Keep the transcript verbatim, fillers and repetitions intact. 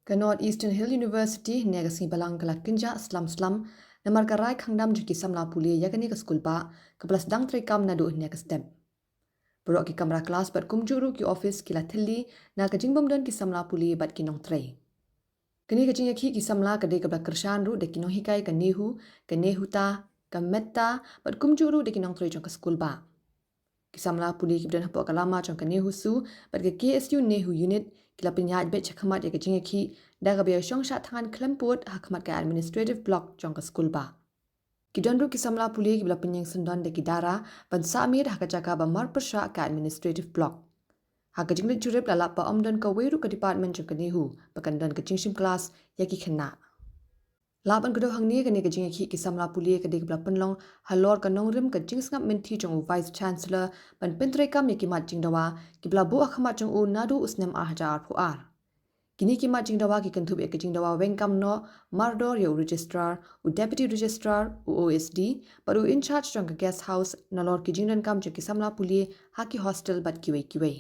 Ka North Eastern Hill University hynne ka sngi Balang ka la kynjah slam slam namar ka rai khang dam jong ki samla pule ïa kane ka skulbah kaba la sdang treikam naduh hynne ka step. Baroh ki kamra klas bad kumjuh ruh ki ophis ki la thylli na ka jingbym don ki samla pule bad ki nongtrei. Kane ka jingïakhih ki samla ka dei kaba la kyrshan ruh da ki nonghikai ka NEHU, ka NEHUTA, ka METTA bad kumjuh ruh da ki nongtrei jong ka skulbah. Ki samla pule kiba don hapoh ka lama jong ka NEHUSU bad ka KSU NEHU Unit ki la pynïaid beit shakhmat ïa ka jingïakhih da kaba ïashong shah thngan khlem pud ha khmat ka Administrative Block jong ka skulbah. Ki don ruh ki samla pule kiba la pynïeng syndon da ki dara ban sah miet ha ka jaka ba marpyrshah ka Administrative Block. Ha ka jingleit jurip la lap ba ym don kawei ruh ka department jong ka NEHU ba kan don ka jingshim klas ïa ki khynnah. Lah ban kdew hangne, kane ka jingïakhih ki samla pule ka dei kaba la pynlong halor ka nongrim ka jingsngap mynthi jong u Vice Chancellor ban pyntreikam ïa ki mat jingdawa kiba la buh ha khmat jong u naduh u snem ar hajar arphew ar. Kine ki mat jingdawa ki kynthup ïa ka jingdawa weng kam noh mardor ïa u Registrar, u Deputy Registrar, u OSD bad u in charge jong ka Guest House nalor ki jingdonkam jong ki samla pule ha ki hostel bad kiwei kiwei.